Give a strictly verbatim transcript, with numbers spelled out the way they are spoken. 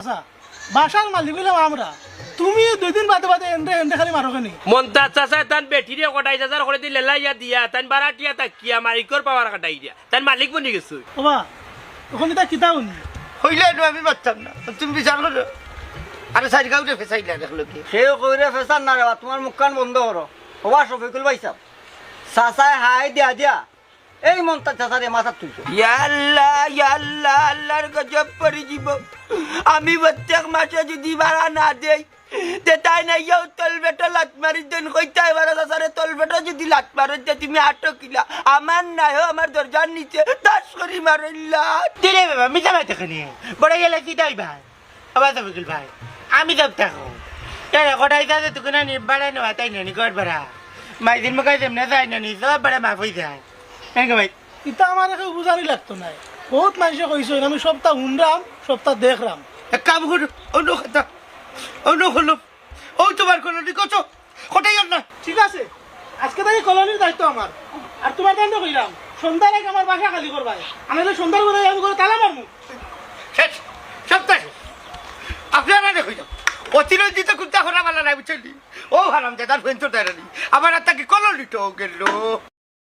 আচ্ছা, বাসার মালিক অইলাম আমরা, তুমি দুই দিন বাদে বাদে এনরে এনরে খালি মারো কেনে? মন্তাজ চাচায় তান বেটিরে কটাই চাচার করেদি লেলাইয়া দিয়া, তান বারাটিয়া তাকিয়া মালিকর পাওয়ার কাটাই দিয়া, তান মালিক বনি গেছে। ওবা, অখন ইতা কিতা হুনি? অইলে নু আমি মারতাম না, তুমি বিচার করো। আরে সাইড গাউরে ফেসাইলা দেখলো কি? সে কইরে ফেসার না রে বা, তুমার মুখখান বন্ধ করো। ওবা শফিকুল ভাইসাব, চাচায় হাই দিয়া দিয়া এই মন্তাজ চাচারে মাথাত তুলছো। ইয়া আল্লাহ, ইয়া আল্লাহ, আল্লাহর গজব পড়ি যিবো। আমি প্রত্যেক মাসে যুদি ভাড়া না দেই, তে তাইন আইয়াউ তলপেটো লাত মারি দেইন, কইতা এবারে চাচারে তলপেটো যুদি লাত মারো, তে তুমি আটো কিলা। আমার নায়, আমার দরজার নিচে ঠাস করি মারইলা। দিলে বাবা, মিছা মাতে কেনে? বড় গেলে কি দাই ভাই? আবার শফিকুল ভাই, আমি তো থাকো। এরে কটাই চাচা তুকুনা নি বাড়াই নেওয়া তাই নানি ঘর ভাড়া। মাইদিন মুখাই যেমনে যাই নানি, সব ভাড়া মাফ অই যায়। এনকে ভাই। ইতা আমারে কেউ বুঝানি লাগতো নায়। বউত মানষে কইছইন, আমি সবতা হুনরাম, সবতা দেখরাম। এক কাম করো, অন্য কথা, অন্য হলো। ও তুমার কলোনি কত? কটাই আর না। ঠিক আছে, আজকে থাকি কলোনির দায়িত্ব আমার। আর তুমার দায়িত্ব কইরাম, সন্ধ্যার আগে আমার বাসা খালি করবায়। আনাইলে সন্ধ্যার পরে আমি ঘরো তালা মারমু। শেষ, সব শেষ। আপনারা দেখো, অতিরঞ্জিত কুত্তা করা বালা নাই, বুঝছইন নি? ও হারামজাদার ফেঞ্চর দেয়নি। আমার আর থাকি কলোনি তো গেল।